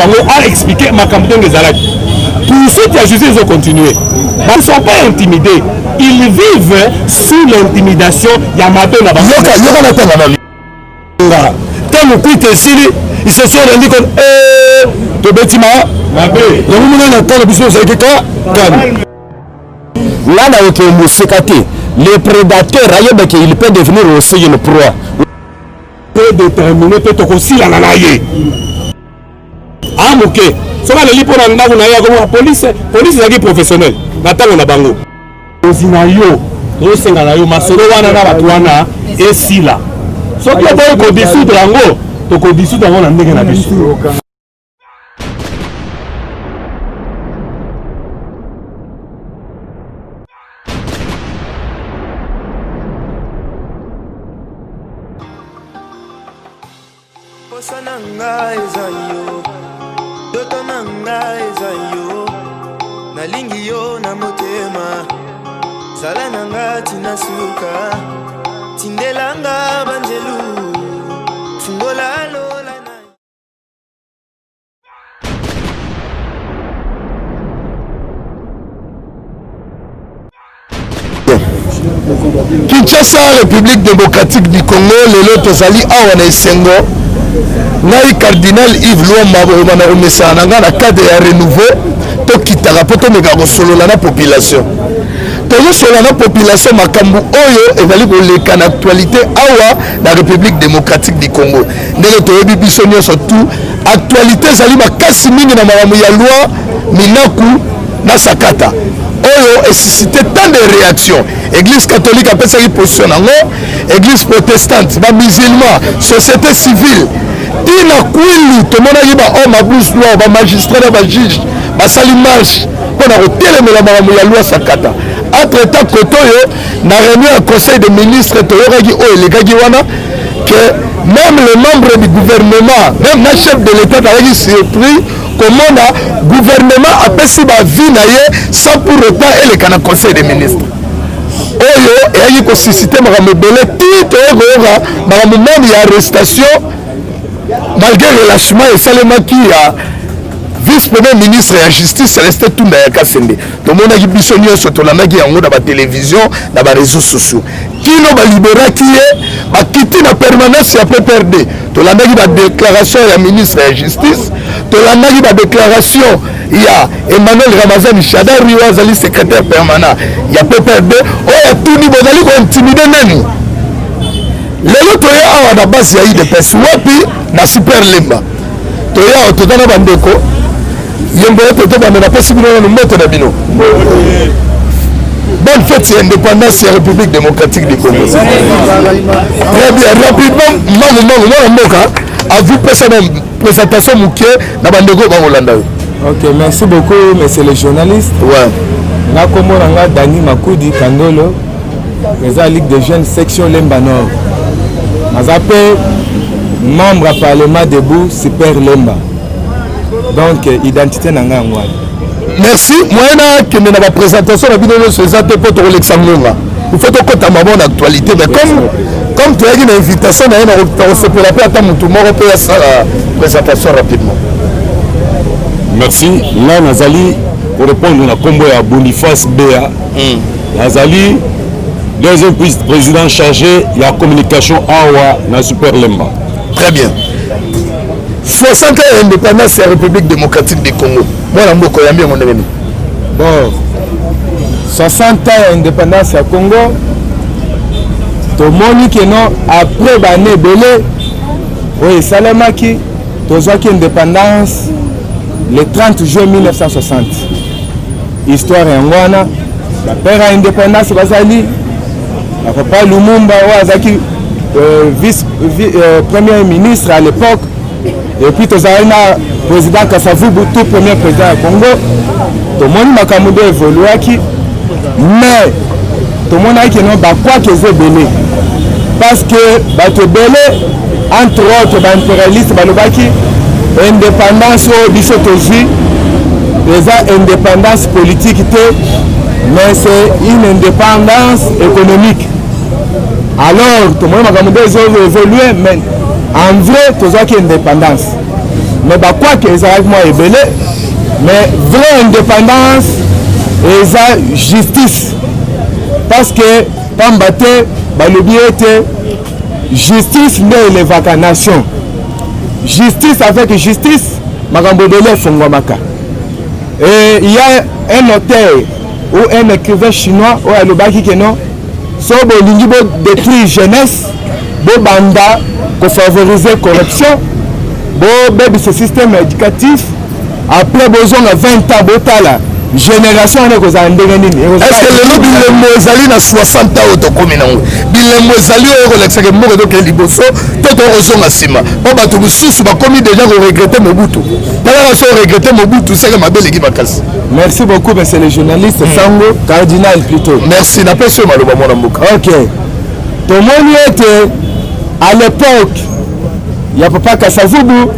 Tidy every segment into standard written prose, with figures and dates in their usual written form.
Moto yango a expliquer makambo ndenge ezalaki. Poursuite ya justice ezo continuer. Ba ne sont pas intimidés. Ils vivent sous l'intimidation ya mabe na bango. Yoka, yoka na tanga na nga. Tango kwita esili, ils se sont rendu compte eh tobeti ma mabe. Yango mona na tala biso ozalaki ka calme. Nga na okende mosika te. Le prédateur ayeba que il peut devenir aussi une proie. Déterminé mpe tokosilana na ye. A moke soki aleli mpo na ndako na ye akomona police. Police ezalaki professionnel na ntango na bango. Ozi na yo tozosenga na yo masolo wana na bato wana esila. Soki oboyi kodissoudre yango, tokodissoudre yango na ndenge na biso. Posa na nga eza yo, ndoto na nga eza yo, nalingi yo na motema, zala na nga tina suka, tindela nga banjelu, fungola lola na Kinshasa, République démocratique du Congo, lelo tozali awa na esengo. Ngai Cardinal Yves Luamba bokobanda komesana na ngai na cadre ya renouveau, tokitaka mpo tomeka kosolola na population. Tozosolola na population makambo oyo ezali koleka na actualité awa na République démocratique du Congo. Ndenge toyebi biso nyonso tout, actualité ezali makasi mingi na makambo ya loi Minaku na Sakata oyo esuscite tant de réactions. Église catholique apesaki position nango, église protestante, ba musulmans, société civile, tina Kwilu tomonaki ba hommes à blouse noire, ba magistrats na ba juges basali marche mpo na kotelemela makambo ya loi Sakata. Entre temps kote oyo na réunion ya conseil des ministres toyokaki oyo elekaki wana que même les membres du gouvernement, même na chef de l'État azalaki surpris komona gouvernement apesi ba vie na ye sans pour autant eleka na conseil des ministres. Oyo eyaki kosuscite makambo ebele ti toye koyoka makambo meme ya arrestation malgré relâchement esalemaki ya vice premier ministre ya justice Celestin Tunda ya Kasende. Tomonaki biso nyonso, tolandaki yango na ba télévision na ba réseaux sociaux. Kino baliberaki ye, bakiti na permanence ya PPRD. Tolandaki ba déclaration ya ministre ya justice, tolandaki ba déclaration ya Emmanuel Ramazani Shadary oyo azali secrétaire permanent ya PPRD, oyo atuni bozali kointimide nani? Lelo toye awa na base ya UDPS wapi na Super Lemba. Toye awa toza na bandeko yembo ete tobanda, napesi bino nanu mbote na bino. Bonne fête ya indépendance ya République démocratique du Congo. Très bien, rapidement mangu mangu mwana mboka avu pesa na présentation moke na bandeko bakolanda yo. Ok, merci beaucoup monsieur le journaliste. Ouais. Nga kombo na nga Dani Makudi Kandolo, eza Ligue des jeunes section Lemba Nord. Naza pe membre ya Parlement debout Super Lemba. Donc identité na nga yango wana. Merci. Moyen nakende na ba présentation na bino nyonso eza te mpo tokolekisa ngonga. Il faut tokota mabo na actualité, mais comme toyaki na invitation na ye, nakosepela mpe ata motu moko mpe asala présentation rapidement. Merci. Nga nazali korépondre na kombo ya Boniface Bea. Nazali deuxième président chargé ya communication awa na Super Lemba. Très bien. 60 ans ya indépendance ya République démocratique du Congo. Mwana mboka oyambi yango ndenge nini? Bon, 60 ans ya indépendance ya Congo, tomoni ke non, après bane ebele oyo esalemaki, tozwaki indépendance le 30 juin 1960. Histoire yango wana, ba père ya indépendance bazali papa Lumumba oyo azalaki vice premier ministre à l'époque, et puis tozalaki na président Kasavubu, tout premier président ya Congo. Tomoni makambo nde évoluaki, mais tomonaki ke non, bakwaki eza ebele parce que bato ebele, entre autres ba impérialiste, balobaki indépendance oyo biso tozwi eza indépendance politique te, mais c'est une indépendance économique. Alors tomoni makambo nde ezo évolue, mais en vrai tozwaki indépendance. Mais bakwake ezalaki mwa ebele, mais vraie indépendance eza justice, parce que pamba te balobi ete justice nde elevaka nation. Justice, avec justice, makambo ebele efongwamaka. Et il y a un auteur ou un écrivain chinois oyo alobaki ke non, so bolingi bodétruire jeunesse, bobanda kofavoriser corruption, bobebisa système éducatif, après bozonga 20 ans, botala génération wana ekozala ndenge nini. Est ce que lelo bilembo ezali na 60 ans oyo tokómi nango, bilembo ezali oyo kolakisaka mboka tokende liboso to tokozonga nsima? Mpo bato mosusu bakomi déjà koregretter Mobutu. Talaka, so oregretter Mobutu, seke mabe eleki makasi. Merci beaucoup, monsieur le journaliste. Sango, cardinal plutôt. Merci, napesi oyo maloba, mwana mboka. Ok, tomoni ete à l'époque ya papa Kasavubu,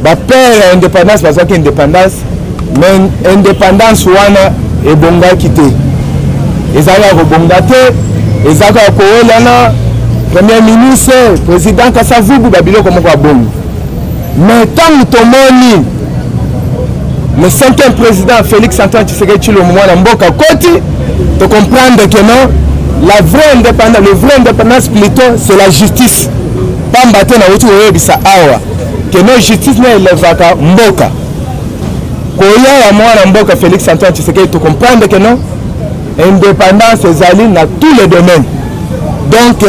bapère ya indépendance bazwaki indépendance, mais indépendance wana ebongaki te, ezalaki kobonga te, ezalaki ya kowelana premier ministre, président Kasavubu, babiloko moko ya bongo. Mais ntango tomoni le cinquième président Félix Antoine Tshisekedi Tshilombo, mwana mboka koti, tocomprendre que non, la vraie indépendance, le vrai indépendance plutôt, c'est la justice, pamba te nauti koyebisa awa ke no, justice nde elevaka mboka. Koya ya mwana mboka Félix Antoine Tshisekedi, tocomprendre que non, indépendance ezali na tous les domaines. Donc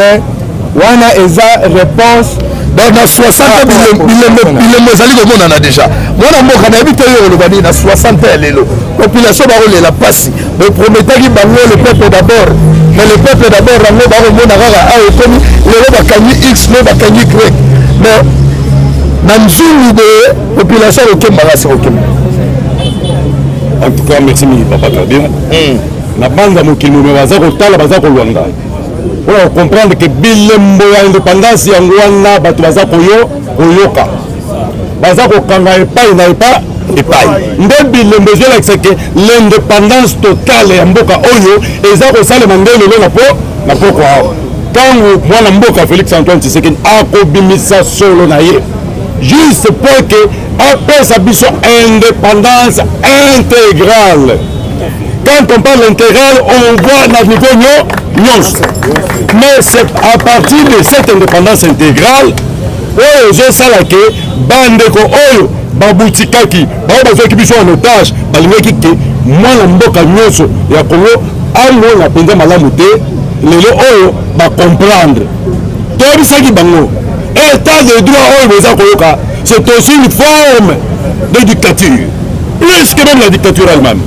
wana eza réponse. Donc na 60, bilembo ezali komonana déjà. Mwana mboka, nayebi te oyo koloba nini na 60 ya lelo. Population bakolela mpasi. Boprometaki bango le peuple d'abord, mais le peuple d'abord yango bakomona kaka awa ekomi lelo bakangi X, no bakangi Y, mais na nzungu boye population akokembaka se kokemba. En tout cas, merci mingi, papa Cardinal. Na banza mokili mome baza kotala, baza kolwanda mpona kocomprendre ke bilembo ya indépendance yango wana. Bato baza koyo koyoka, baza kokanga epai na epa epai, nde bilembo ezolakisa ke l'indépendance totale ya mboka oyo eza kosalema nde lelo na po na poko awa, ntango mwana mboka Félix Antoine Tshisekedi akobimisa solo na ye, juste pour ke apesa biso indépendance intégrale. Quand on parle intégral, on voit na niveau nyonso. Mais c'est à partir de cette indépendance intégrale oyo ezosala ke bandeko oyo babutikaki bao bazwaki biso en otage, balingaki ke mwana mboka nyonso ya Congo amona mpenza malamu te. Lelo oyo bacomprendre. Toyebisaki bango, état de droit oyo boza koyoka, c'est aussi une forme de dictature, plus que même la dictature elle-même.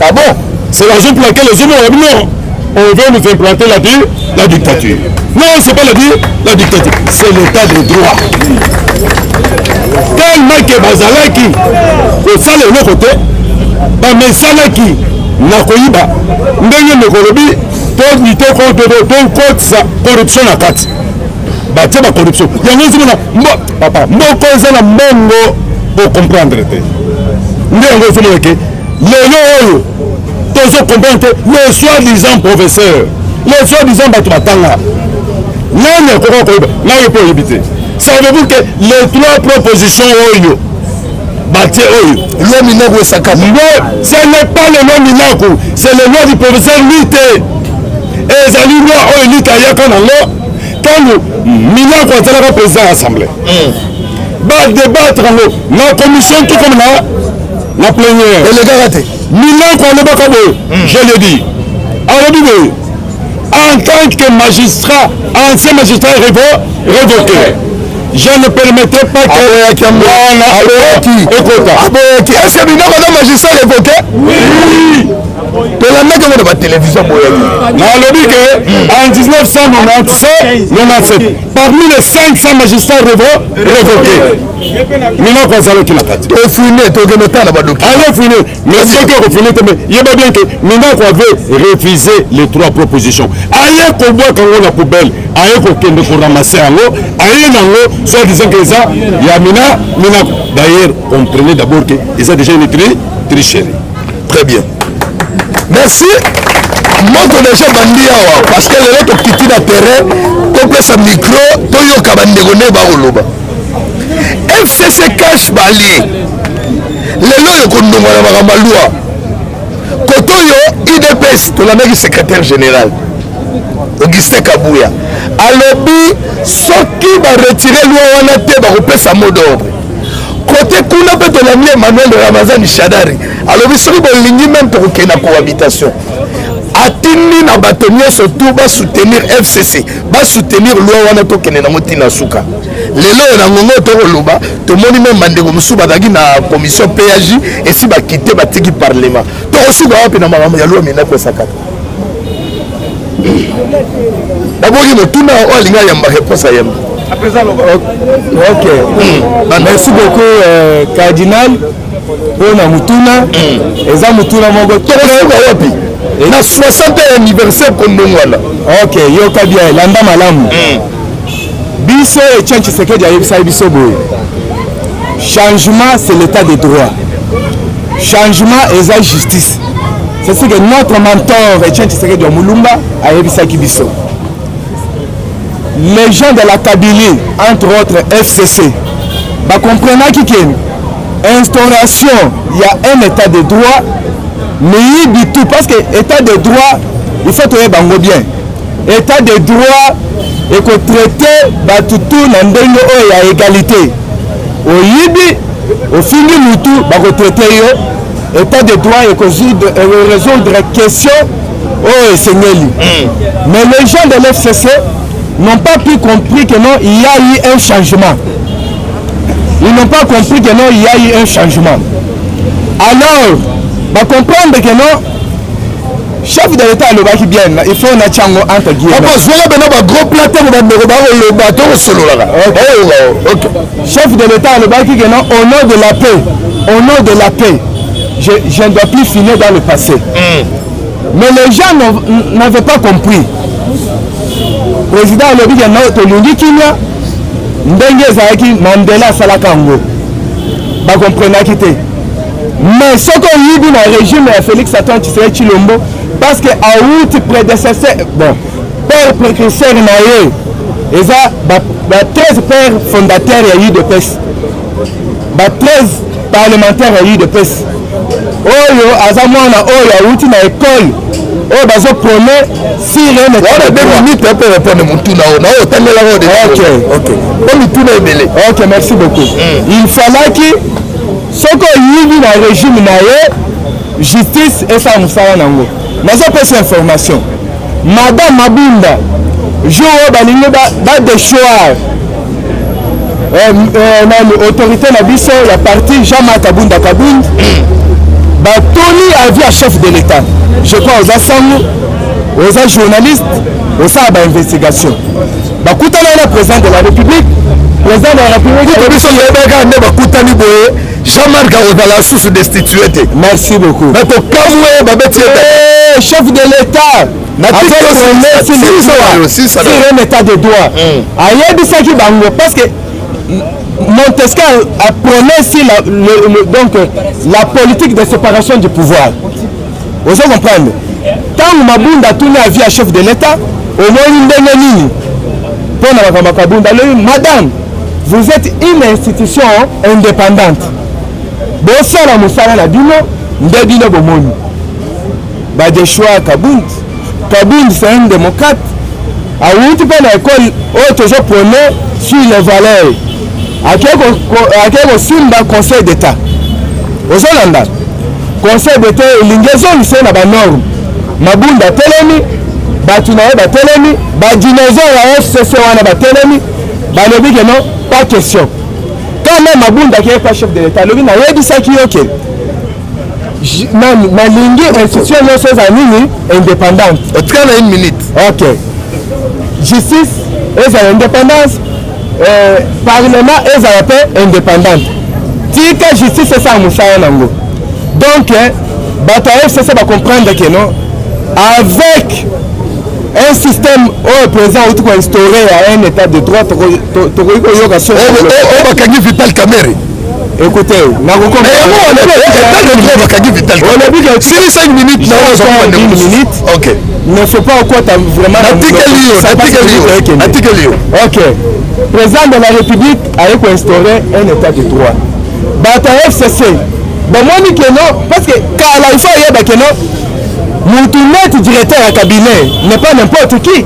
Ah bon? C'est la raison pour laquelle les hommes ont dit non, on veut nous implanter la dictature. Non, c'est pas la dictature, c'est l'état de droit. Tellement que bazalaki kosala eloko te, bamesanaki na koyiba. Ndenge ndeko olobi, tokotisa corruption na kati, batie bacorruption yango. Ozomona papa, moko eza na mbongo, ocomprendre te. Nde yango ozomona ke lelo oyo tozocomprendre te, le soi-disant professeur, le soi-disant bato batanga, nani akoka koyeba? Ngai mpe oyebi te. Savez-vous que les trois propositions oyo batie oyo, loi Minaku esakata? Ce n'est pas le loi Minaku, c'est le loi du professeur Lite. Ezali loi oyo Lite ayaka nango ntango Minaku azalaka président ya assemblée. Badébattre yango na commission tout comme na plénière. Elekaka te. Minaku alobaka boye, je le dis, alobi boye: en tant que magistrat, ancien magistrat révoqué, je ne permettrai pas que Aboyaki yango. Aboyaki. Ekota. Aboyaki. Est ce que Minaku aza magistrat révoqué? Oui. Tolandaki yango na batélévision, boyaki. Nalobi ke en 1997, 97, parmi les 500 magistrats révoqués, Minaku azalaki na kati. Tofouiner, tokende otala badoki. Allez fouiner, mais soki okofouiner te, mais yeba bien que Minaku avait refusé les trois propositions. Aye kobwaka yango na poubelle, aye kokende koramasser yango, aye nango soit disant que eza ya Minaku. D'ailleurs, comprenez d'abord que eza déjà une tricherie. Très bien, merci. Moto déjà bandi awa, parce que lelo tokiti na terrain, topesa micro, toyoka bandeko nde bakoloba. FCC cash balie lelo oyo kondongwa na makambo ya loi kote oyo UDPS tolandaki secrétaire général Augustin Kabuya alobi soki baretire loi wana te bakopesa mot d'ordre. Kote kuna mpe tolandi Emmanuel Ramazani Shadari alobi soki bolingi meme tokokende na cohabitation. Atindi na bato nyonso tu basoutenir FCC, basoutenir loi wana, tokende nango ntina suka. Lelo oyo na ngongo tokoloba, tomoni meme bandeko mosusu bazalaki na commission PAJ esi bakite, batiki parlement. Tokosuka wapi na makambo ya loi Minaku Esakata? Naboki motuna oyo alingi ayamba réponse ayamba. Ok, merci beaucoup cardinal mpona motuna. Eza motuna moko. Tokosuka wapi na 60 anniversaire kondongwana? Ok, yoka bien, landa malamu. Biso Etienne Tshisekedi ayebisaki biso boye: changement, c'est l'état de droit, changement eza justice. C'est ce que notre mentor Etienne Tshisekedi wa Mulumba ayebisaki biso. Les gens de la Kabilie, entre autres FCC, bakomprenaki ke instauration ya un état de droit, miyibi tout, parce que état de droit, il faut toyeba yango bien, état de droit ekotraite bato tu na ndenge oyo ya égalité. Oyibi, ofingi mutu, bakotraite yo. État de droit ekorésoudre question oyo esengeli. Mais les gens de l'FCC n'ont pas pu compris que non, il y a eu un changement. Ils n'ont pas compris que non, il y a eu un changement. Alors bacomprendre que non, chef de l'État alobaki bien, il faut natia yango entre guillemets. Papa, zwaka pena bagros plat ntango bandeko bakoloba, tokosololaka. Ok. Chef de l'État alobaki que non, au nom de la paix, au nom de la paix, je ne dois plus finir dans le passé. Mais les gens n'avaient pas compris. Président alobi ke non, tolingi kimia ndenge ezalaki, Mandela asalaka yango. Bakomprenaki te. Mais soki oyibi na régime ya Félix Antoine Tshisekedi Tshilombo, parce que awuti prédécesseur, bon, père précurseur na ye eza ba 13 pères fondateurs ya UDPS, ba 13 parlementaires ya UDPS, oyo aza mwana oyo awuti na école oyo bazoprôner sur un état wana de deux droit. Minutes mpe répondre motuna oyo na oyo otangelaka oyo. Ok. Ok, po mituna ebele. Ok, merci beaucoup. Il fallaki soki oyibi na régime na ye, justice esala mosala nango. Nazopesa information, madame Mabunda, jour oyo balingi badéchoir nani, autorité na biso ya parti, Jean-Marc Kabunda Kabund, batoni avis ya chef de l'État. Je crois oza sango, oza journaliste, osala bainvestigation. Bakutana na président de la République. Président de la République Kuto biso toyebaka nde bakutani boye, Jean-Marc akozala susu destitué te. Merci beaucoup. Mais tokamwe, babeti ye. Eh, chef de l'État Na sur un état de droit, ayebisaki bango, parce que Montesquieu a prôné sur donc la politique de séparation du pouvoir. Ozo comprendre? Ntango Mabunda atuni avis ya chef de l'État, omoni ndenge nini mpo na makambo ya Kabunda, alobi: "Madame, vous êtes une institution indépendante, bosala mosala na bino nde bino bomoni." Badéchoir Kabund. Kabund, c'est un démocrate, awuti mpe na école oyo tozoprôner sur les valeurs. Ake kosimba Conseil d'État. Ozolanda, Conseil d'État elingi ezongisa ye na banorme. Mabunda atelemi, bato na ye batelemi, badinosaure ya FCC wana batelemi, balobi ke non, pas question. Quand même Mabunda akei pa chef de l'État, alobi: "Nayebisaki yo ke nalingi institution nyonso ezala nini? Indépendante." Otika na une minute. Ok, justice ezala indépendance, parlement ezala mpe indépendante. Tika justice esala mosala nango. Donc bato ya FCC bacomprendre ke non, avec un système oyo président auti koinstaurer ya un état de droit, tokoki koyoka oyo bakangi Vital Kamerhe. Écoutez, yango wana état de droit, bakangi Vital. Sili 5 minutes na oyo, une minute. Ok. Ne faut pas okota vraiment. Natikeli yo, natikeli yo, natikeli yo. Ok, président de la République aye koinstaurer un état de droit. Bato ya FCC bamoni que non, parce que kala il faut ayeba que non, mutu neti directeur ya cabinet n'est pas n'importe qui.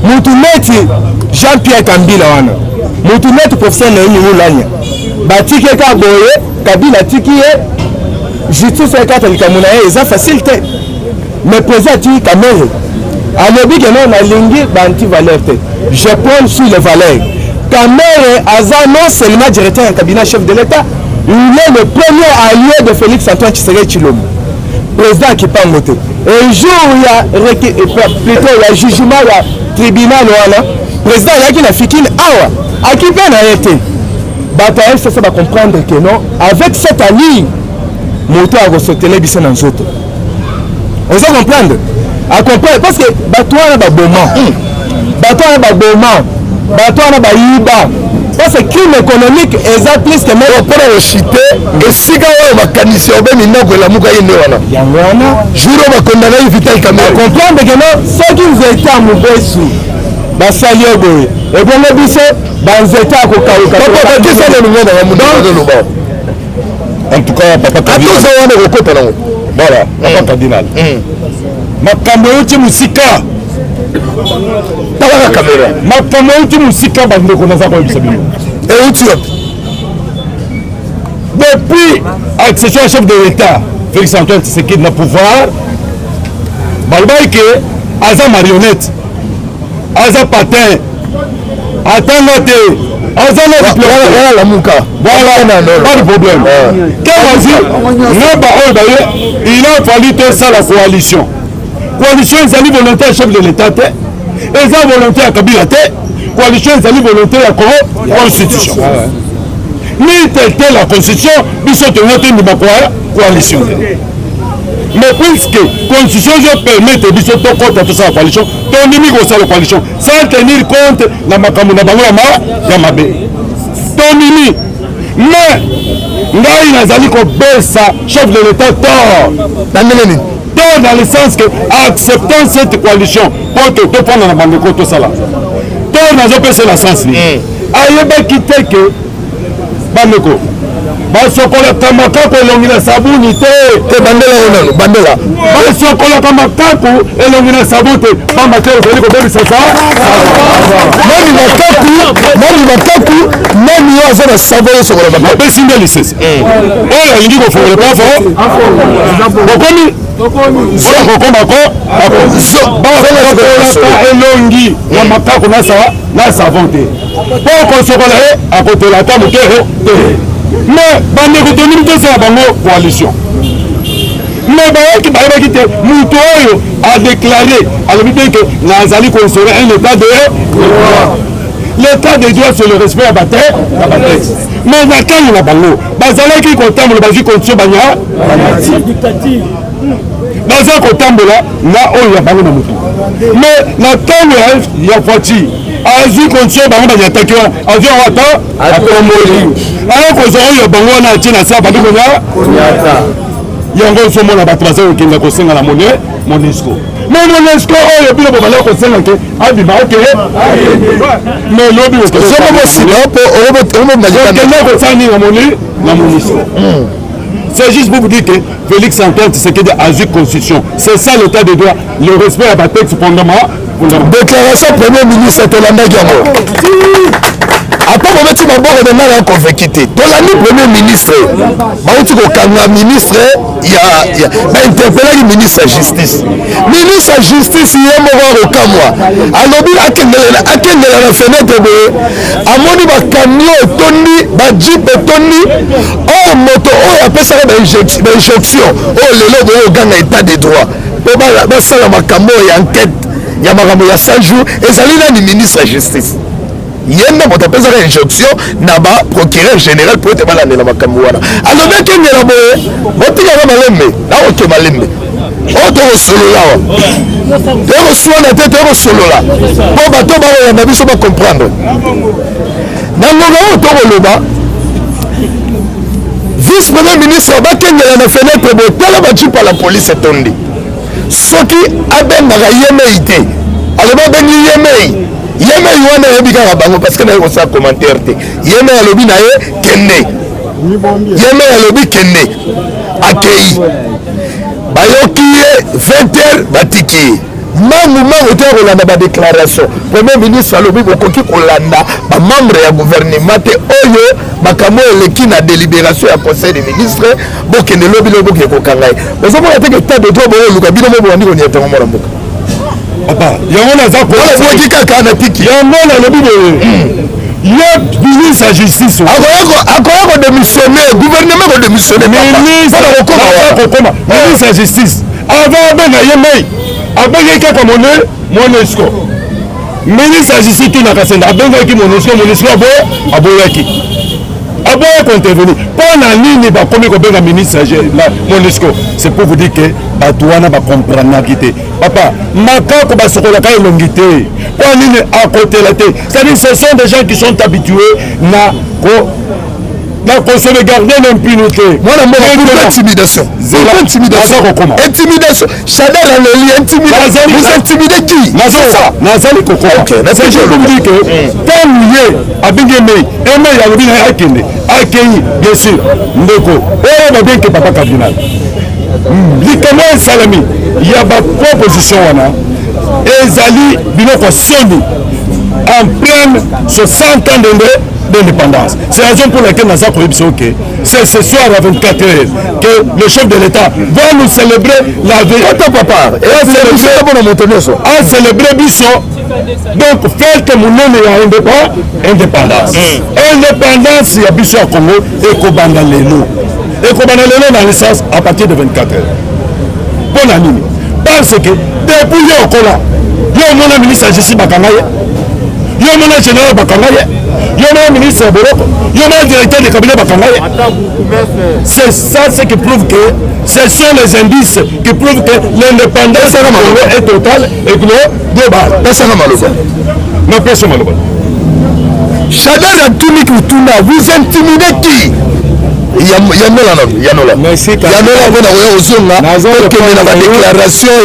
Mutu neti Jean-Pierre Kambila wana, mutu neti professeur Néhémie Mwilanya, batiki ye kaka boye. Kabila atiki ye, justice ekata likambo na ye, eza facile te. Mais président atiki Kamerhe, alobi que non, nalingi baanti-valeur te, je prends sur les valeurs. Kamerhe aza non seulement directeur ya cabinet chef de l'État, il est le premier allié de Félix Antoine Tshisekedi Tshilombo. Président akipango te. Et jour ya plutôt ya jugement ya tribunal wana, président ayaki na Fikin awa, akipe na ye te. Bato ya FCC bacomprendre que non, avec cette allié, moto akosotele biso na nzoto. Oza comprendre, acomprendre, parce que bato wana baboma, bato wana baboma, bato wana bayiba, parce que crime économique eza plus que même. Mpona koshite esika oyo makanisi ya obemi ndako elamuka ye nde wana. Yango wana. Jour oyo bakondanaki Vital Kamerhe. Comprendre que non, soki nzete ya mobesu basali yo boye, ebongo biso banzete ya kokauka? Bakisa na nanga. En tout cas, papa cardinal, atoza wana kokota nango. Voilà, papa cardinal, makambo euti mosika. Talaka kamera. Makambo euti mosika, bandeko, naza koyebisa bino. Euti wapi? Depuis accession ya chef de l'État Félix Antoine Tshisekedi na pouvoir, balobaki que aza marionnette, aza patin, atanga te, aza na diplôme. Lamuka. Voilà, pas de problème. Ke bazwi na baoyo baye, il a fallu tosala coalition. Coalition ezali volonté ya chef de l'État te, eza volonté ya Kabila te. Coalition ezali volonté ya constitution. Ni tete la constitution, biso tongo tondima coalition te. Mais puisque constitution ezopermettre biso tokɔta, tosala coalition, tondimi kosala coalition sans tenir compte na makambo na bango ya mabe, tondimi. Mais ngai nazali kobesa chef de l'État tort. Na ndenge nini? Tort dans le sens que acceptant cette coalition po ke tofanda na bandeko, tosala tort, nazopesela sens nini? Ayebaki te ke bandeko basokolaka makako elongi na sabuni te. Te, bandela oyo nano, bandela. Basokolaka makaku elongi na savon te, pamba te ozali kobebisa sa Nani makaku? Nani makaku? Nani oyo aza na savon osokola makaku? Apesi nde lisese. Oyo alingi kofongola plafo, bokomi oyo kokoma ko basokolaka elongi ya makaku na savon te, mpo kosokola ye akotela ata moke te. Mais bandeko, tondimi tosala bango coalition, mais bayaki, bayebaki te moto oyo adéclaré, alobi bien que nazali koinstaurer un état de droit. L'état de droit, c'est le respect ya batexte. Mais na ntango na bango bazalaki kotambola, bazwi condition banya baza kotambola na oyo ya bango na motu. Mais na ntango ya Fatshi, azwi condition bango banyataki wana, azwi yango ata atomboli, aya kozwa oyo ya bango wana, atie na sa bandi konya yango. Ozomona bato baza kokenda kosenga na mone MONUSCO. Mais MONUSCO oyo bino bobanda kosenga que abima, oke, mais lobi okende kosala nini na moni na MONUSCO? C'est juste pour vous dire que Félix Antoine Tshisekedi a joué constitution. C'est ça l'état de droit, le respect à la texte fondament. Déclaration premier ministre, tolandaki yango. Ata bobeti maboko na ngai, ya convaincu te. Tolandi premier ministre. Bauti kokanga ministre ya, bainterpelaki ministre ya justice. Ministre ya justice ye moko akokamwa, alobi akendela na fenêtre boye, amoni bacamion etondi, bajeep etondi. Or moto oyo apesaka bainjonction oyo lelo boye oganga état de droit mpo basala makambo oyo ya enquête ya makambo ya 100 jours, ezali nani? Ministre ya justice. Ye nde moto apesaka injonction na baprocureur général po ete balandela makambo wana. Alobi akengela boye, botikaka malembe, nakoke malembe. Oyo tokosolola awa, toyokoswana te, toyokosolola mpo bato bakoyamba biso bacomprendre. Na ngonga oyo tokoloba, Vice premier ministre bakengela na fenêtre boye, tala bajeep ya la police etondi. Soki abengaka ye mei te, alobi abengi ye mei, ye mei wana ayebi kaka bango parce que naye kosala commentaire te. Ye mei alobi na ye kende, ye mei alobi kende, akei. Bayoki ye 20 heures, batiki ye mangu mangu te kolanda ba déclaration. Premier ministre alobi bokoki kolanda ba membre ya gouvernement te oyo makambo oyo eleki na délibération ya conseil des ministres, bokende lobi lobi bokende kokanga ye. Bozomona te ke état de droit boyoluka bino mo bobandi koniata yango mwana mboka. Papa, yango naza boki kaka na tiki yango nalobi boye, ye ministre ya justice akoya kodémissionne, gouvernement kodémissionne. Kokoma ministre ya justice, avant abenga ye mei, abengaki kaka mone Monusco. Ministre ya justice tuna Kasenda, abengaki Monusco, Monusco aboya, aboyaki, aboya kointervenir. Mpo na nini bakomi kobenga ministre ya Monusco? C'est pour vous dire que bato wana bacomprenaki te. Papa, makako basokolaka elongi te, mpo nini akotela te? C'est-à-dire, ce sont des gens qui sont habitués na ko na kosauvegarder l'impunité. Mwana mboka, pourquoi intimidation? Pourquoi intimidation? Kokoma intimidation, Shadary aleli intimidation, vous intimidez qui? Nazali kokoma. C'est pour vous dire que ntango ye abengi emei, emei alobi na ye akende, akei. Bien sûr, ndeko oyo babengi papa cardinal, likambo esalemi ya baproposition wana ezali biloko soni en pleine 60 ans d'indépendance. C'est la raison pour laquelle naza koyebisa ok, c'est ce soir à 24 heures que le chef de l'État va nous célébrer la vie. Attends papa, mpona moto nyonso. Acélébrer biso donc fête monene ya indépendance. Indépendance ya biso ya Congo ekobanda lelo, ekobanda lelo na licence à partir de 24 heures. Mpo na nini? Parce que depuis ye okola, yo omona ministre ya justice bakanga ye? Yo omona général bakanga ye? Yo omona ministre ya boloko? Yo omona directeur de cabinet bakanga ye? C'est ça ce qui prouve que ce sont les indices qui prouvent que l'indépendance du Congo est totale et globale. Pesanga maloba. Napesa maloba. Shadary atuni kutuna: vous intimidez qui? Yanola nano, yanola, yanola mpona koya kozonga okende na badéclaration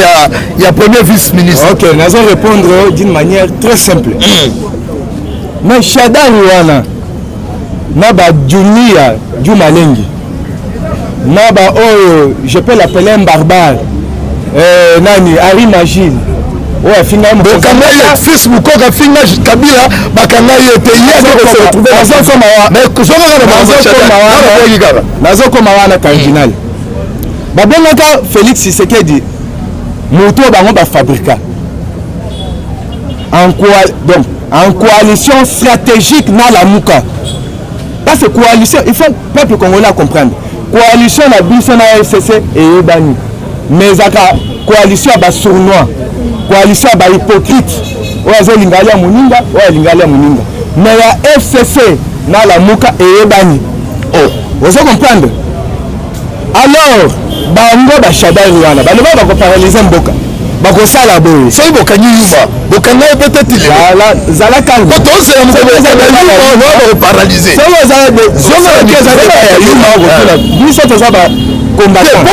ya premier vice ministre. Ok, nazo répondre d'une manière très simple. Mais Shadary wana na bajunia Juma Lengi na baoyo, je peux l'appeler un barbare, nani, Harry Magile oyo afinga. Bokanga ye, fils Mukoko afinga Kabila, bakanga ye te, ye akekoseretrouve. Kaka. Nazokoma wana, cardinal. Babengaka Félix Tshisekedi moto oyo bango bafabrika donc en coalition stratégique na Lamuka, parce que coalition, il faut peuple congolais à comprendre, coalition na biso na FCC eyebani, mais ezalaka coalition ya basournois, coalition ya bahypocrite oyo azolinga alia moninga, oyo alinga alia moninga. Mais ya FCC na Lamuka eyebani. Oh, ozo comprendre? Alors bango bashadary wana baloba bakoparalyse mboka, bakosala boye. Soki bokangi Yuma, bokanga ye peut-être lelo. Zala calme. Po tozela mokolo bakoparalyse. Soki ya Yuma okotuna biso, toza bacombattant.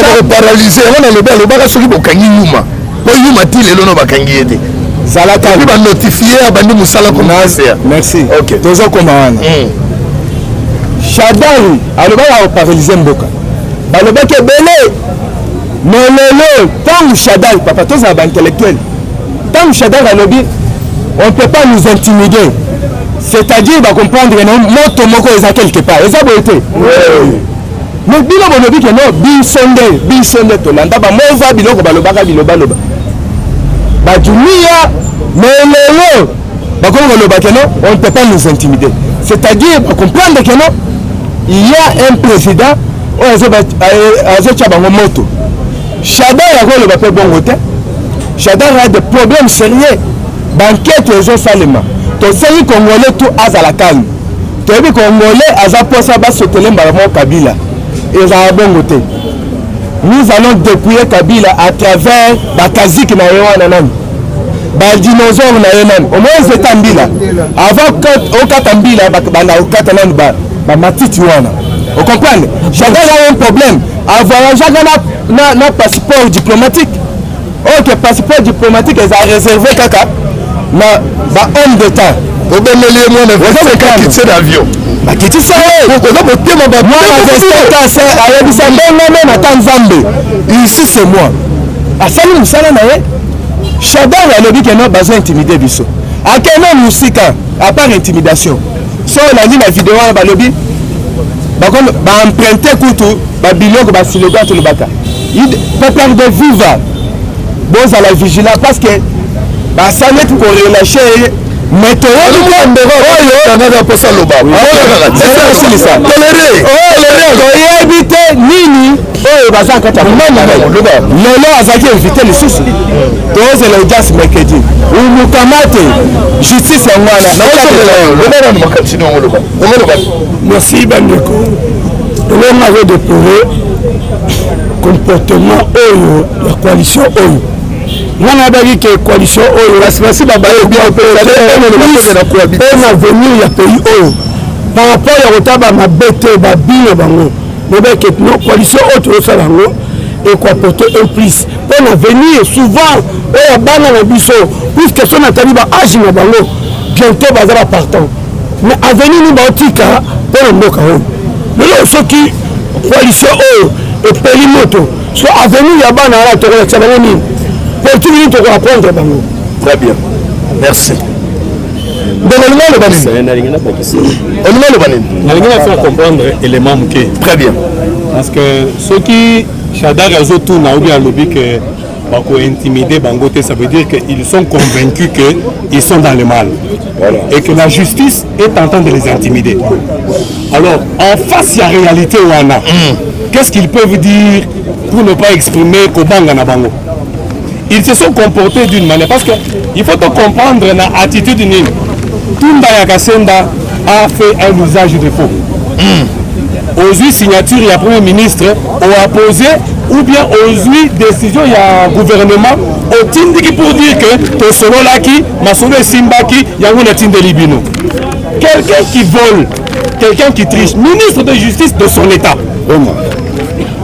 Bakoparalyse yango nalobi, alobaka soki bokangi Yuma, po Yuma ti lelo no bakangi ye te. Zala calme. Banotifie, abandi mosala. Komsea. Merci. Tozokoma wana. Shadary alobaka koparalyse mboka, balobaki ebele. Mais lelo ntango Shadary, papa, tozala baintellectuel, ntango Shadary alobi on peut pas nous intimider, c'est-à-dire bacomprendre no moto moko eza quelque part, eza boye te. Mais bino bolobi ke no, biso nde, biso nde tolanda bamova biloko balobaka, bilobaloba bajunia. Mais lelo bakomi koloba ke non, on ne peut pas nous intimider, c'est-à-dire bacomprendre ke non, il y a un président oyo azotia bango moto. Shadary akoloba mpe bongo te. Shadary a des problèmes sérieux, baenquête ezosalema. Tosengi Congolais tout azala calme. Toyebi Congolais aza mposa basotele mbala moko Kabila, ezala bongo te. Nous allons dépouiller Kabila à travers bakaziki na ye wana, nani, badinosaure na ye nani, au moins nzeta mbila. Avant okata mbila, banda okata nani bamatiti wana. Ocomprendre? Shadary a un problème, avoyageaka na, na, na passeport diplomatique. Ok, passeport diplomatique eza réservé kaka na ba homme d'état. Obengeli ye mwana akitise na avion, bakitisa ye. Oza motema. Mwana 27 ayebisa ndenge meme ata Nzambe, ici c'est moi. Asali mosala na ye. Shadary alobi ke no, bazo intimide biso. Akende mosika, à part intimidation, so olandi na video wana, balobi baemprunte kutu babiloko, baslogan tolobaka PPRD viva. Bozala vigilant parce que basali eti korelâche ye, mais toyebi oyo mposa loba. Osilisa, toyebi te nini oyo baza na kati ya. Lelo azalaki invité lisusu, tozela audience mercredi, umukamate justice yango wana. Merci bandeko. Elongo azodéplorer comportement oyo ya coalition oyo. Nga nayebaki ke coalition oyo basi mpona avenir ya pays oyo, par rapport ya kotaba mabe te babi na bango, nayebaki ke non, coalition oyo tozosala yango ekoapporter un plus mpona avenir souvent oyo ya bana na biso, puisque so natali ba âge na bango, bientôt baza bapartant. Mais avenir nini baotika mpona mboka oyo lelo? Soki coalition oyo epeli moto, so avenir ya bana wana tokolakisa bango nini? Politique nini tokoapprendre bango? Très bien, merci. Ndeko, olingi oloba nini? Olingi oloba nini? Nalingi na faire comprendre élément moke. Très bien. Parce que soki Shadary azotuna ou bien alobi ke bakointimider bango te, ça veut dire qu'ils sont convaincus qu'ils sont dans le mal, voilà, et que la justice est en train de les intimider. Alors en face ya réalité wana, qu'est-ce qu'ils peuvent dire pour ne pas exprimer kobanga na bango? Ils se sont comportés d'une manière, parce que il faut te comprendre na attitude nini Tunda ya Kasenda a fait un usage de faux. Ozwi signature ya premier ministre, oapposé, ou bien ozwi décision ya gouvernement, otindiki pour dire que tosololaki, masolo esimbaki, yango natindeli bino. Quelqu'un qui vole, quelqu'un qui triche, ministre de justice de son état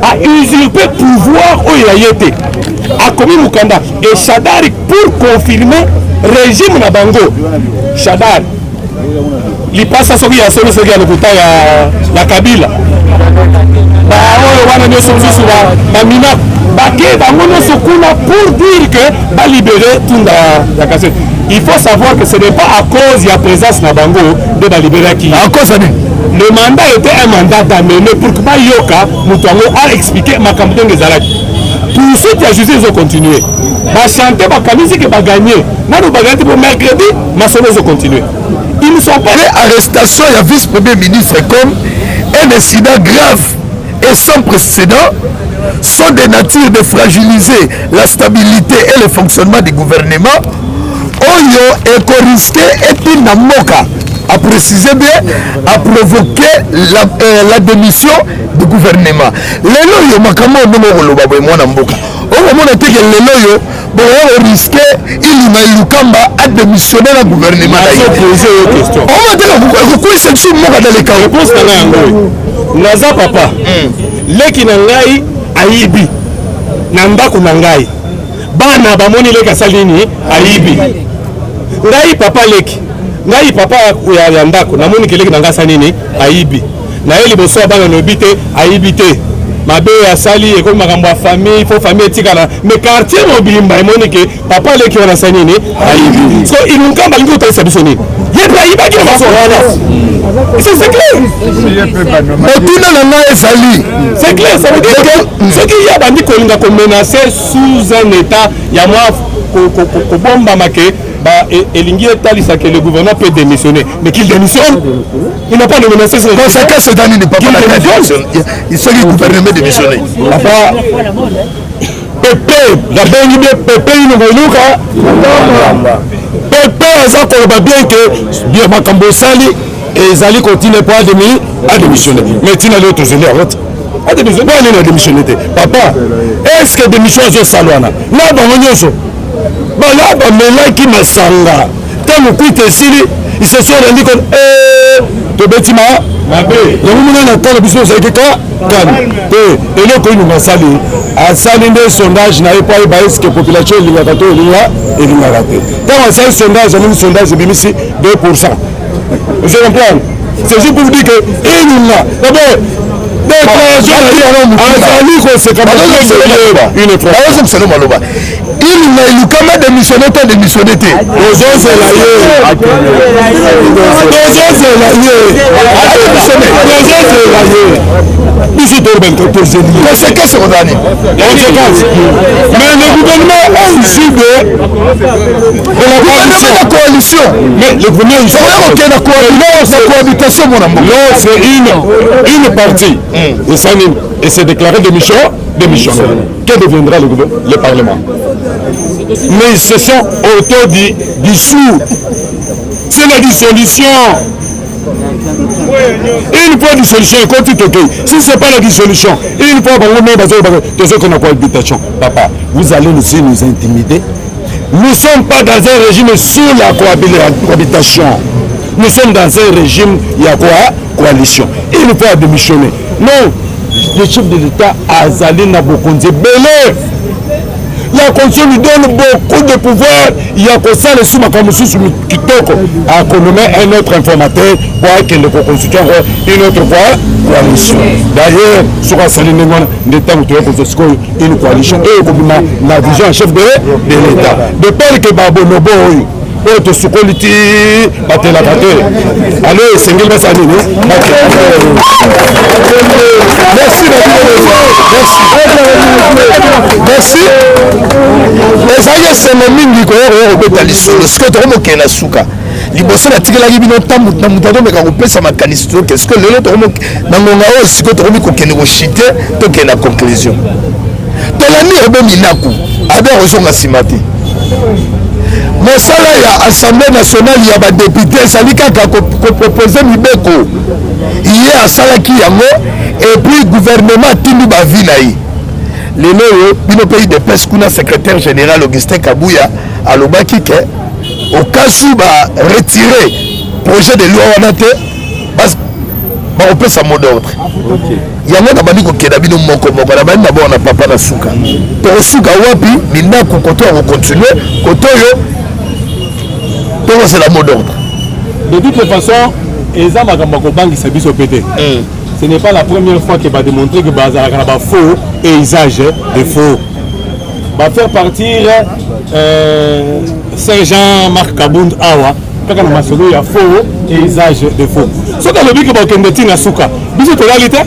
a usurpé pouvoir oyo ya ye te, akomi mokanda. Et Shadary, pour confirmer régime na bango, Shadary lipasa soki ya solo, soki ya lokuta ya Kabila, baoyo wana nyonso mosusu bamina bake bango nyonso kuna pour dire que balibérer Tunda ya Kasende. Il faut savoir que ce n'est pas à cause ya présence na bango nde balibéraki. À cause ya nini? Le mandat était un mandat d'amener pour que bayoka moto yango aexpliquer makambo ndenge ezalaki. Poursuite ya justice ezocontinue, bachante, bakanisi ke bagagner, nano bagagner te. Po mercredi masolo ezocontinue, ils ne sont pas Arrestation ya vice-premier ministre comme un incident grave et sans précédent sont de nature de fragiliser la stabilité et le fonctionnement du gouvernement oyo ekorisquer etinda mboka, a précisé bien, a provoqué la démission du gouvernement. Lelo oyo makambo oyo ndenge okoloba boye, mwana mboka, okomona te ke lelo oyo bokoya korisquer Ilunga Ilukamba adémissionne na gouvernement na ye? Omona te ekokwisa biso mboka na lekao? Réponse na ngai yango oyo: naza papa, leki na ngai ayibi na ndako na ngai, bana bamoni leki asali nini, ayibi. Ngai papa leki, ngai papa ya ndako, namoni ke leki na ngai asali nini, ayibi. Na ye liboso ya bana lobi te ayibi te, mabe oyo asali ekomi makambo ya famille, fo famille etikala. Mais quartier mobimba emoni ke papa leki wana asali nini, ayibi. So Ilunkamba alingi kotalisa biso nini? Ye mpe ayibaki na façon wana, c'est clair. Motuna na ngai ezali C'est clair. Ça veut dire que soki ye abandi kolinga komenacer sous un état ya mwa kobombama ke elingi etalisa que le gouvernement peut démissionner, mais qu'il démissionne, il n'a pas de menacer. Conséquence eza nini, papa, na soki gouvernement démissionné? Papa Pepe, nabengi bien Pepe Ilunga Iluka. Pepe aza koloba bien ke bien makambo osali ezali kotina mpo ademi adémissionné, mais ntina leo tozeli yango te. Adémissionné mpo nini? Adémissionné te, papa. Est ce que démission azosala wana na bango nyonso bala bamelaki masanga, ntango kwita esili, ils se sont rendu compte, tobeti ma Yango mona na tala biso ozalaki ka kani te. Eloko Ilunga asali, asali nde sondage na ye mpo ayeba eske population elingaka to elinga elingaka te. Ntango asali sondage, amoni sondage ebimisi 2%. Vous comprendre? C'est juste pour vous dire que Ilunga d'abord, déclaration azali koseka une fois. Bazozongisa maloba. Ilunga elukama démissionne to démissionne te? Tozozela ye, tozozela ye, tozozela ye. Biso toloba, tozeli. Conséquence ekozala nini? Conséquence, mais le gouvernement est issu de la coalition. La coalition. Mais le gouvernement issu kokende na cohabitation, mona mboka. Non, c'est une partie esani et s'est déclaré démission démissionnaire. Que deviendra le parlement? Mais ils se sont auto-dissous. C'est la dissolution. Une fois dissolution ekoti, tokei. Si c'est pas la dissolution, une fois bango me tozokenda cohabitation, papa, vous allez nous nous intimider. Nous ne sommes pas dans un régime sous la cohabitation, nous sommes dans un régime ya quoi? Coalition. Il faut démissionner? Non. Le chef de l'État azali na bokonzi ebele. La constitution lui donne beaucoup de pouvoir ya kosala esu makambo mosusu kitoko. Akonommer un autre informateur po akende koconstituer encore une autre fois coalition. D'ailleurs, soki asali ndenge wana, nde ntango toya kozwa sikoyo une coalition oyo ekobima na vision ya chef de l'État, de peur ke babonobo oyo oyo tosukoli ti batelaka te. Alo, esengeli basala nini? Merci na bino, merci, merci. Ezalaki esengo mingi koya kobeta lisolo. Sikoyo tokomokende na suka. Liboso natikelaki bino ntango na moto akomeka kopesa makanisi. Toke sikoyo, lelo tokomi na ngonga oyo, sikoyo tokomi kokende kochuter, tokende na conclusion. Tolandi Aubin Minaku abe akozonga nsima te. Mosala ya Assemblée nationale, ya badéputés, ezali kaka koproposer mibeko. Ye asalaki yango et puis gouvernement atindi baavis na ye. Lelo oyo bino mpe UDPS kuna, secrétaire général Augustin Kabuya alobaki ke au cas où baretirer projet de loi wana te, bakopesa mot d'ordre. Yango nabandi kokenda bino moko moko. Nabandi na bona papa na suka. Tokosuka wapi? Minaku koto ya kocontinuer, koto oyo tokozela mot d'ordre. De toutes les façons, eza makambo ya kobangisa biso pe te. Ce n'est pas la première fois que badémontrer que bazalaka na bafaux et usage de faux. Bafaire partir Saint Jean Marc Kabund awa kaka na masolo ya faux et usage de faux. Soki alobi ke bakende ntina suka, biso tolali te,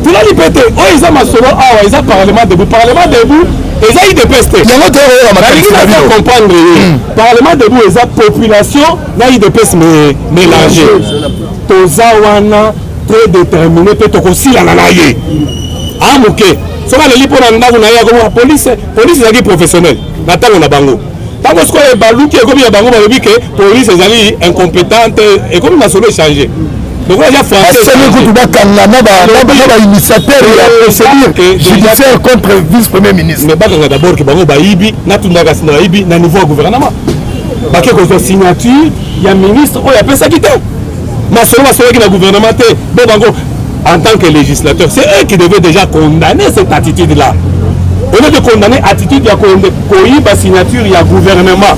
tolali mpe te. Oyo eza masolo awa, eza Parlement debout. Parlement debout eza UDPS te. Yango toyokoyoka makanisi na bino. Comprendre ye, Parlement debout eza population na UDPS mélange. Toza wana très déterminé mpe tokosilana na ye. A moke, soki aleli mpo na ndako na ye, akomona police. Police ezalaki professionnel na ntango na bango. Ntango sikoyo ebaluki, ekomi ya bango, balobi ke police ezali incompétente. Ekomi masolo échange lokola eza français. Basali kutu bakanga na bainitiateur ya procédure judiciaire contre vice premier ministre. Mais bakanga d'abord ke bango bayibi. Natundaka nsima, bayibi na niveau ya gouvernement, bake kozwa signature ya ministre oyo apesaki te. Masolo basolaki na gouvernement te. Bo bango, en tant que législateur, c'est eux qui devaient déjà condamner cette attitude là au lieu de condamner attitude ya koyiba signature ya gouvernement.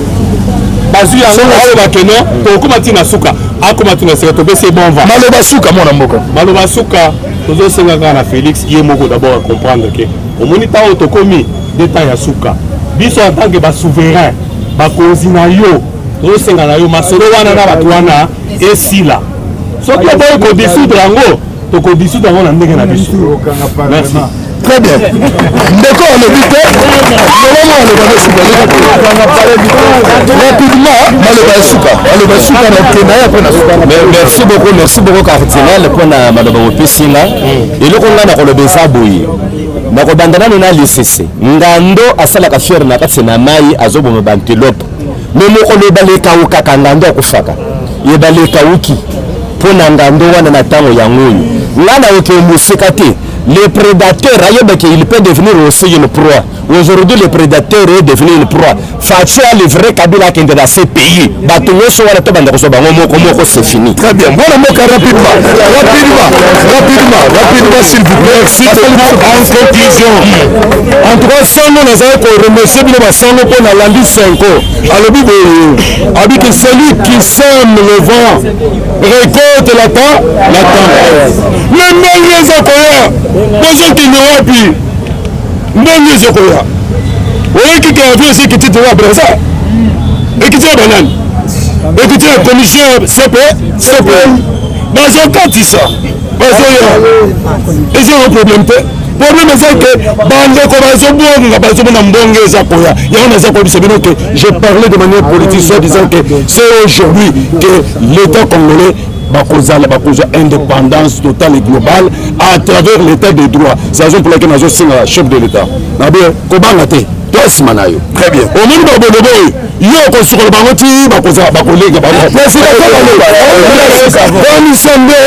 Bazwi yango, oyo bakeno tokóma ntina suka, akóma ntina sika, topesi bon vent. Maloba suka, mwana mboka. Maloba suka, tozosenga kaka na Félix ye moko d'abord acomprendre ke omoni ntango tokomi nde temps ya suka. Biso en tant que basouverain, bakonzi na yo, tozosenga na yo masolo wana na bato wana esila. Soki oboyi kodissoudre yango, tokodissoudre yango na ndenge na biso. Merci. Très bien. Ndeko alobi te, lolongo aloba na suka rapidement. Maloba ya suka, maloba ya suka na okenda ya mpe na suka. Merci beaucoup, merci beaucoup, cardinal, mpona maloba bopesi nga. Eloko nga na koloba eza boye: nakobanda nano na lisese. Ngando asalaka fiere na kati na mai, azoboma baantilope. Me mokolo ebale ekawukaka, ngando akufaka. Ebale ekawuki mpo na ngando wana. Na ntango yango oyo nga na okende mosika te, le prédateur ayebaki, il peut devenir aussi une proie. Aujourd'hui, le prédateur est devenu une proie. Fatshi a livré Kabila akende na CPI. Bato nyonso wana tobanda kozwa bango moko moko, c'est fini. Très bien. Mwana mboka, rapidement, rapidement, rapidement, rapidement, s'il vous plaît. Merci beaucoup. En conclusion, en tout cas, sango nazali koremercier bino basango mpo nalandi Senko alobi boye, abi que celui qui sème le vent récolte la temps la tempête. Mais ndenge eza koya, bozokende wapi? Ndenge eza koya, oyoki ke avion esi ekiti te ya Brazza, ekiti ya banani, ekiti ya commission CP CP, bazokatisa, bazoya, eza yo problème te. Problème eza ke bandeko bazobonga, bazomona mbonge eza koya. Yango naza koyebisa bino ke je parlais de manière politique, soit disant que c'est aujourd'hui que l'État congolais bakozala, bakozwa indépendance totale et globale à travers l'état de droit. C'est la raison pour laquelle nazosenga chef de l'État nabe kobanga te, to nsima na yo. Très bien. Omoni babodobo oyo, yo okosukola bango ti bakozala, bakolenga bango. Komisa nde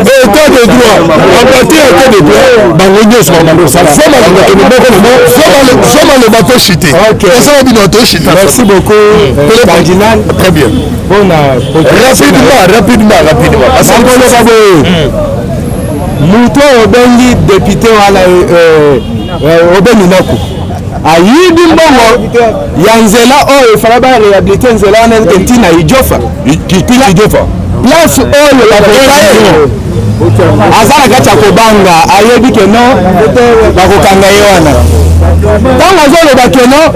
état de droit. À partir ya état de droit, bango nyonso bakobanda kosala, bakokende moko na moko. Zwa maloba, toshite. Osala bino, toshite. Merci beaucoup, cardinal. Très bien. Mpona Rapidement, rapidement, rapidement. nakoloba boye, moto oyo obengi député wana, obengi nako ayibi mbongo ya nzela oyo efala baréhabiliter nzela wana ete ntina Idiofa. Idiofa. Place oyo bakoka ye, aza na kati ya kobanga, ayebi ke non, bakokanga ye wana. Ntango azoloba ke non,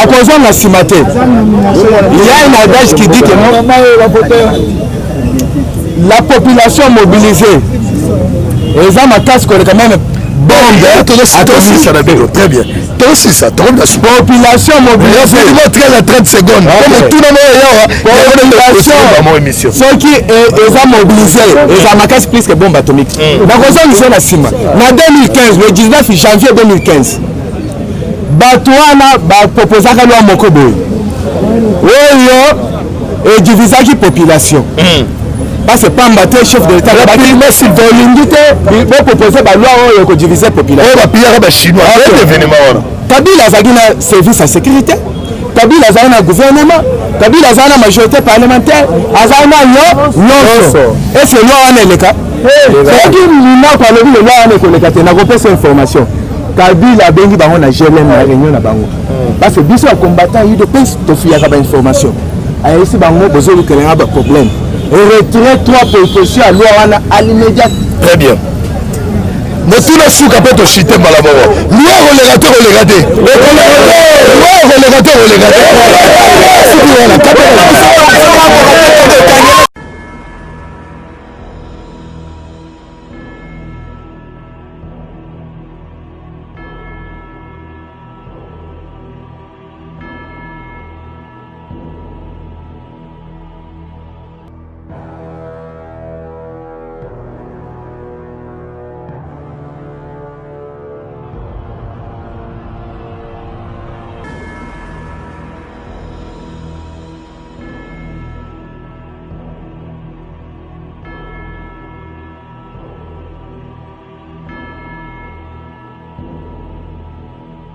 akozonga nsima te, il y a un adage qui dit que non, la population mobilisée eza makasi koleka même bombe. Tosisa na bino. Très bien, tosisa, tokomi na suka. Population mobilisée. Rapidement, 13 à 30 secondes. Motuna moko yawa. Population émission soki eza mobilisé, eza makasi plus que bombe atomique. Nakozongisa na nsima na 2015, le 19 janvier 2015, bato wana baproposaka loi moko boye oyo edivisaki population, parce que pamba te chef de l'État tolingi te bopropose baloi oyo ekodivise population. Oyo bapiyaka bachinois, événement wana. Kabila azalaki na service ya sécurité, Kabila azalaki na gouvernement, Kabila azalaki na majorité parlementaire, azalaki na yo nyonso. Ese loi wana eleka? Soki Minaku alobi le loi wana ekoleka te, nakopesa information. Kabila abengi bango na GLM, na réunion na bango, parce que biso ya combattant UDPS tofiyaka bainformation. Ayebisi bango: bozolukelanga baproblème, retire trois proposition ya loi wana à l'immédiat. Très bien. Motuna suka mpe toshite mbala moko. Loi koleka te, koleka te, loi koleka te, koleka te. Suki wana.